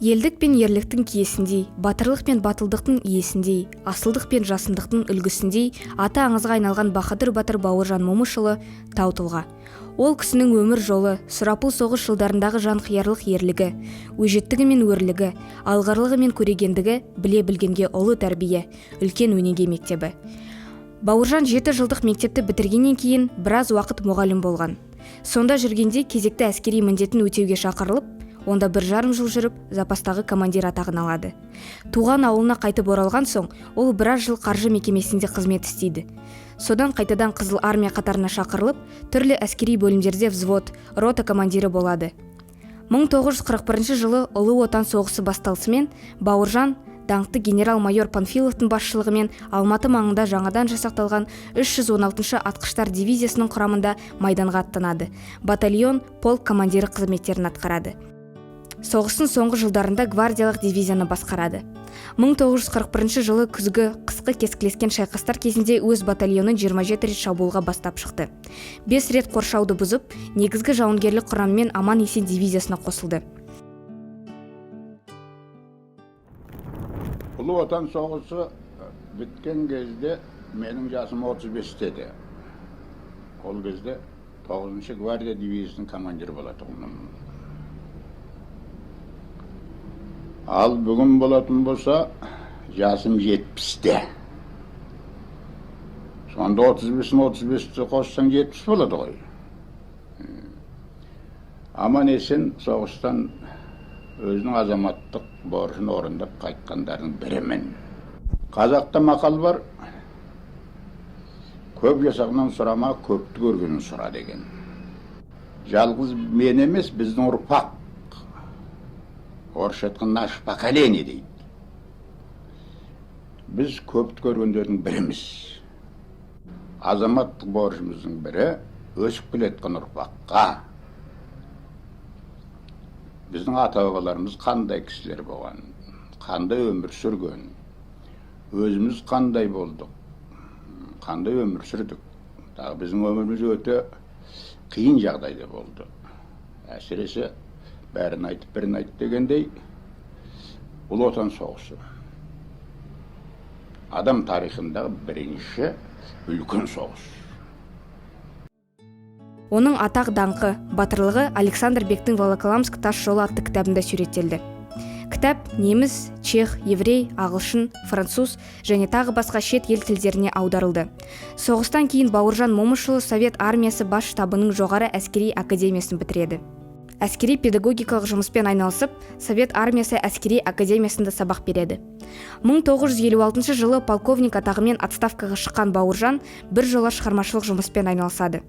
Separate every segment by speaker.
Speaker 1: Елдік пен ерліктің киесіндей, батырлық пен батылдықтың иесіндей, асылдық пен жасындықтың үлгісіндей аты аңызға айналған баһадүр батыр Бауыржан Момышұлы тау тұлға. Ол кісінің өмір жолы, сұрапыл соғыс жылдарындағы жанқиярлық ерлігі, өжеттігі мен өрлігі, алғырлығы мен көрегендігі біле білгенге ұлы тәрбие, үлкен өнеге мектебі. Бауыржан 7 жылдық мектепті бітіргеннен кейін біраз уақыт мұғалім болған. Сонда жүргенде кезекті әскери міндетін өтеуге шақырылып, онда 1,5 жыл жүріп, запастағы командир атағын алады. Туған ауылына қайтып оралған соң, ол біраз жыл қаржы мекемесінде қызмет істейді. Содан қайтадан Қызыл армия қатарына шақырылып, түрлі әскери бөлімдерде взвод, рота командирі болады. 1941 жылы Ұлы Отан соғысы басталысымен Бауыржан даңқты генерал-майор Панфиловтың басшылығымен Алматы маңында жаңадан жасақталған 316-шы атқыштар дивизиясының құрамында майданға аттанады. Батальон, полк командирі қызметтерін атқарады. Соғыстың соңғы жылдарында гвардиялық дивизияны басқарады. 1941 жылы күзгі қысқы кескілескен шайқастар кезінде өз батальонын 27 рет шабуылға бастап шықты. 5 рет қоршауды бұзып, негізгі жауынгерлік құраммен аман есен дивизиясына қосылды.
Speaker 2: Ұлы Отан соғысы біткен кезде менің жасым 35-те еді. Ол кезде 9-шы гвардия дивизиясының командирі болатұғынмын. Ал бүгін болатын болса, жасым 70-те. Сонда 35-ін 35-ті қоссаң 70 болады ғой. Аман есен соғыстан өзінің азаматтық борышын орындап қайтқандардың бірімін. Қазақта мақал бар, көп жасағынан сұрама, көпті көргенін сұра деген. Жалғыз мен емес, біздің ұрпақ, орысша айтқан наше поколение дейді. Біз көпті көргендердің біріміз. Азаматтық борышымыздың бірі өсіп келе жатқан ұрпаққа біздің ата-бабаларымыз қандай кісілер болған, қандай өмір сүрген, өзіміз қандай болдық, қандай өмір сүрдік. Тағы біздің өміріміз өте қиын жағдайда болды. Әсіресе бәрін айтып, бірін айт дегендей, Ұлы Отан соғысы адам тарихындағы бірінші үлкен соғыс.
Speaker 1: Оның атақ даңқы, батырлығы Александр Бектің Волоколамск тас жолы атты кітабында суреттелді. Кітап неміс, чех, еврей, ағылшын, француз және тағы басқа шет ел тілдеріне аударылды. Соғыстан кейін Бауыржан Момышұлы Совет армиясы бас штабының жоғары әскери академиясын бітіреді. Әскери педагогикалық жұмыспен айналысып, Совет армиясы әскери академиясында сабақ береді. 1956 жылы полковник атағымен отставкаға шыққан Бауыржан бір жола шығармашылық жұмыспен айналысады.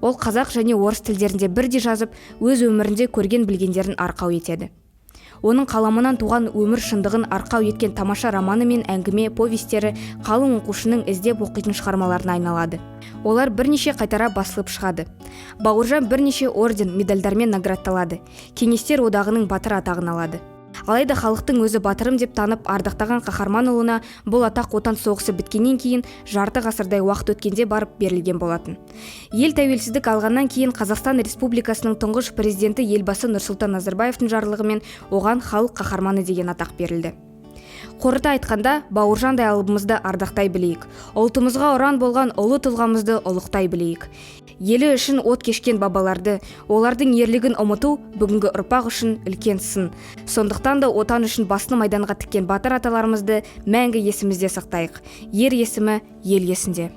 Speaker 1: Ол қазақ және орыс тілдерінде бірдей жазып, өз өмірінде көрген білгендерін арқау етеді. Оның қаламынан туған өмір шындығын арқау еткен тамаша романы мен әңгіме повестері қалың оқушының іздеп оқитын шығармаларына айналады. Олар бірнеше қайтара басылып шығады. Бауыржан бірнеше орден, медальдармен наградталады. Кеңестер одағының батыр атағын алады. Алайда халықтың өзі батырым деп танып ардақтаған қаһарман ұлына бұл атақ Отан соғысы біткеннен кейін жарты ғасырдай уақыт өткенде барып берілген болатын. Ел тәуелсіздік алғаннан кейін Қазақстан Республикасының тұңғыш президенті Елбасы Нұрсұлтан Назарбаевтың жарлығымен оған халық қаһарманы деген атақ берілді. Қорыта айтқанда, Бауыржандай алыбымызды ардақтай білейік. Ұлтымызға ұран болған ұлы тұлғамызды ұлықтай білейік. Елі үшін от кешкен бабаларды, олардың ерлігін ұмыту бүгінгі ұрпақ үшін үлкен сын. Сондықтан да Отан үшін басын майданға тіккен батыр аталарымызды мәңгі есімізде сақтайық. Ер есімі ел есінде.